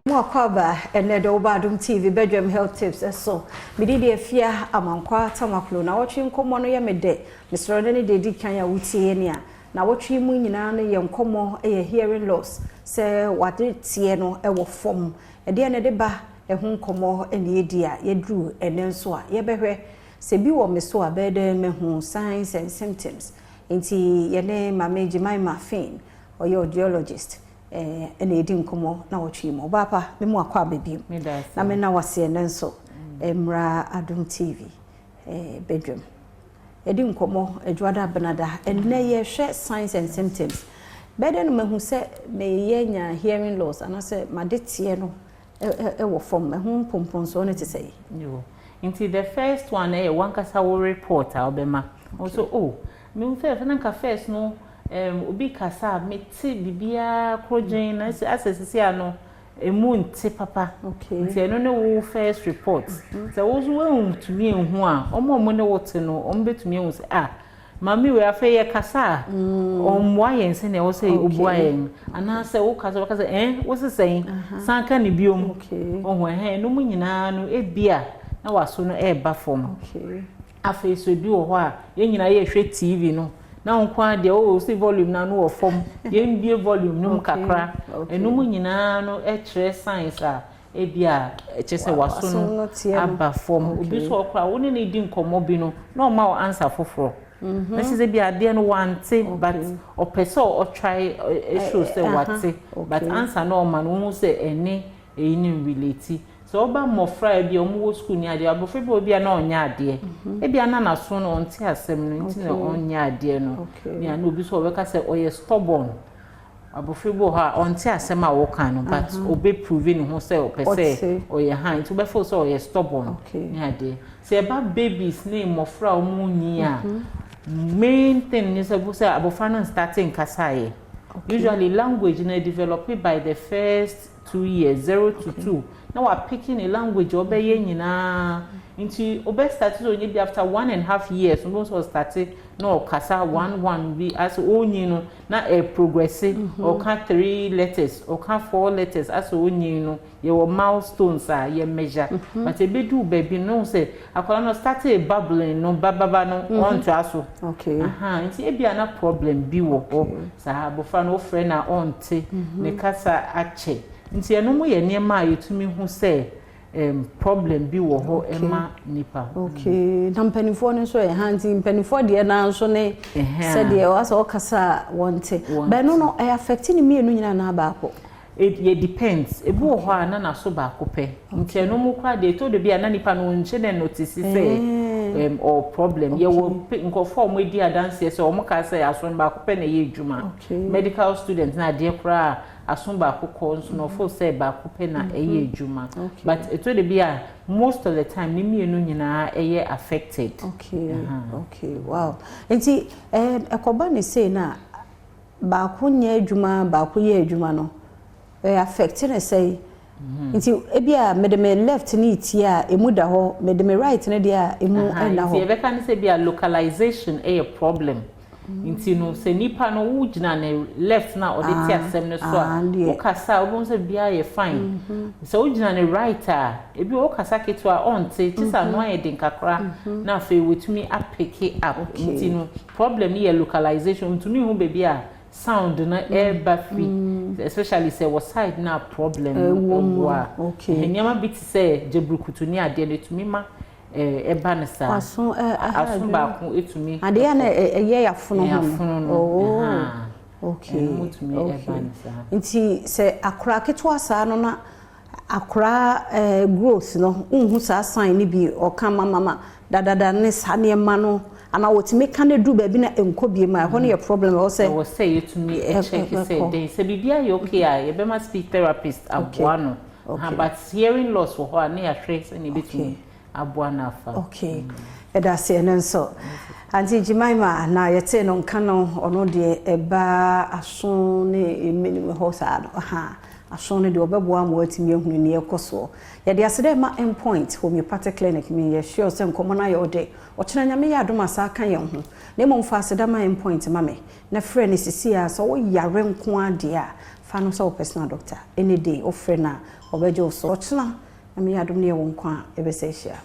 Mo akwaaba ɛnɛ de woba Adom TV Bedwam Health Tips ɛso. Mede de Afia Amankwa Tamaklo na wɔtwe nkɔmmɔ no yɛ me dɛ. Mesrɛ no ne deɛ di kan a wotie ne a na wɔtwe mu nyinaa no yɛ nkɔmmɔ yɛ hearing loss, sɛ wade teɛ no ɛwɔ fam. Ɛdeɛ ne de ba ɛho nkɔmmɔ ne yɛdi a yɛduru ɛnɛ nso a yɛbɛhwɛ sɛ bi wɔ me so a, bɛyɛ dɛ mahu signs and symptoms. Nti yɛne Maame Jemima Finn, ɔyɛ audiologist, ɛna yɛdi nkɔmmɔ na wɔtwe mu. Ɔbaapa, me mu akɔ aba bio na me na waseɛ no nso mmra Adom TV bedwam. Yɛdi nkɔmmɔ Adwoada Benada. Ɛnnɛ yɛhwɛ signs and symptoms. Bɛyɛ dɛ no mahu sɛ meyɛ nya hearing loss anaasɛ made teɛ no ɛwɔ fam, ɛho mpomponsoɔ no te sɛ yi? Nti the first one ɛyɛ wankasa wo report a wobɛma wo so, "Oh, mehu sɛ na nka first no obi kasa a, mete biribiara korogyen, na asɛ sisi a no emu nte papa." Nti ɛno ne wo first report. Sɛ wo nso wontumi ehu a, ɔmo a ɔmo ne wo te no, ɔmo bɛtumi ehu sɛ, "Ah, maame wei, afei yɛ kasa a, ɔmmoa yɛn sɛnea ɛwɔ sɛ ɔbua yɛn," anaasɛ wo kasa, wɔkasa, "Ɛn wo sesɛn, san ka ne biom." Ɔho ɛhɛn no mu nyinaa no, ebia na waso no ɛɛba fam. Afei so ebi wɔ hɔ a, yɛn nyinaa yɛhwɛ TV no na nko ara deɛ ɔwɔ si volume na no wɔ fam, yɛn bie volume no mu kakra. Ɛno mu nyinaa no ɛkyerɛ signs a ebi a ɛkyerɛ sɛ waso no aba fam. Obi nso ɔkora wo ne ne di nkɔmɔ bi no na ɔma wɔ answer foforɔ na kyerɛ sɛ bi adeɛ no wante, but ɔpɛ sɛ ɔtry show sɛ wate, but answer na ɔma no, wohu sɛ ɛne ɛyi ne relate. Sɛ ɔba mmɔfra bi a wɔn wɔ sukuu ni adeɛ, abɔfra bi wɔ bi a na ɔnyɛ adeɛ, ebi a na n'aso no ɔnte asɛm no nti na ɔnyɛ adeɛ no. Nea na obi nso ɔbɛka sɛ ɔyɛ stubborn. Abɔfra bi wɔ hɔ a ɔnte asɛm a wɔka no, but ɔbɛ prove ne ho sɛ ɔpɛ sɛ ɔyɛ ha, nti wobɛfo sɛ ɔyɛ stubborn ne adeɛ. Sɛ ɛba babies ne mmɔfra a wɔn nyi a, main thing ne sɛ abɔfra no start nkasaeɛ. Usually language no develop by the first 2 years, 0 to 2, na wa picking a language ɔbɛyɛ nyinaa. Nti ɔbɛ start sɛ onye bi after 1.5 years, ɔbɛn sɛ ɔstart na ɔkasa one one bi. Asɛ onyi no na ɛ progress, ɔka three letters, ɔka four letters. Asɛ onyi no, yɛwɔ milestones a yɛ measure, but ebedu baabi no sɛ akwadaa no start babbling no bababa no, ɔntoa so. Nti ebi ana problem bi wɔ hɔ saa. Abɔfra no, wofrɛ na ɔnte, ne kasa akyɛ. Nti ɛno mo yɛ nneɛma a yɛtumi hu sɛ problem bi wɔ hɔ ɛma nipa. Okay, na mpanimfoɔ no nso yɛ ha, nti mpanimfoɔ deɛ naa nso ne sɛdeɛ wasɛ ɔkasa a wɔnte bɛno no, ɛyɛ affect ne mmienu nyinaa naa baako? It yɛ depends. Ebi wɔ hɔ a na n'aso baako pɛ, nti ɛno mu koraa deɛ, eto de bi a na nipa no nkyɛn na notice sɛ or problem. Yɛwɔ nkɔfoɔ a wɔn adi adanseɛ sɛ wɔn ka sɛ aso baako pɛ na ɛyɛ adwuma. Medical student na adeɛ koraa, aso baako kɔ nso na ɔfo sɛ baako pɛ na ɛyɛ adwuma, but eto de bi a, most of the time ne mmienu nyinaa ɛyɛ affected. Okay, wow. Nti ɛkɔba ne sei na baako nyɛ adwuma, baako yɛ adwuma no, ɛyɛ affect ne sɛ nti ebi a mede me left ne tie a, emu da hɔ, mede me right ne deɛ a, emu ɛnna hɔ. Nti yɛbɛka ne sɛ bi a localization ɛyɛ problem. Nti no sɛ nipa no wogyina ne left na ɔde te asɛm no so a, wokasa a, wobɛhu sɛ biara yɛ fine. Sɛ wogyina ne right a, ebi wokasa ketewa a, ɔnte, kye sɛ ano ayɛ den kakra na afei wɔtumi apick up. Nti no problem no yɛ localization. Ntumi hu baabi a sound no ɛreba firi, especially sɛ wɔ side na problem no ɛwɔ a. Nneɛma bi te sɛ gyeburukutu ne adeɛ no etumi ma ɛba ne saa. Aso aso baako etumi. Adeɛ na ɛyɛ yafono ho. Yafono no. Okay, nti sɛ akora ketewa saa no na akora growth no nhu saa sign no bi, ɔka mamama dadada ne saa nneɛma no, anaa wɔtumi ka no duru baabi na nkɔ bie mu a, ɛhɔ no yɛ problem ɛwɔ sɛ. Ɛwɔ sɛ yɛtumi ɛcheck sɛ den sɛ biribi ayɛ okay a, yɛbɛma speech therapist aboa no, but hearing loss wɔ hɔ a, ne yɛahwɛ sɛnea yɛbɛtumi aboa no afa. Okay, ɛda ase. Ɛno nso Auntie Jemima na yɛtee no nka no, ɔno deɛ ɛba aso ne mmenim hɔ saa no ha, aso no deɛ ɔbɛboa ma watumi ahunu nea ɛkɔ soɔ. Yɛde ase dɛ ma Endpoint Homeopathic Clinic. Mi yɛ sure sɛ nkɔmmɔ no ayɛ ɔde. Ɔkyena Nyame yɛ adom asa aka yɛn ho, na mmom fa aseda ma Endpoint ma me na frɛ no sisi a sɛ woyare nko adeɛ a. Fa no sɛ wo personal doctor. Any day wofrɛ no a, ɔbɛgye wo so. Ɔkyena, Nyame yɛ adom na yɛwɔ nkwa a, yɛbɛsan ahyia.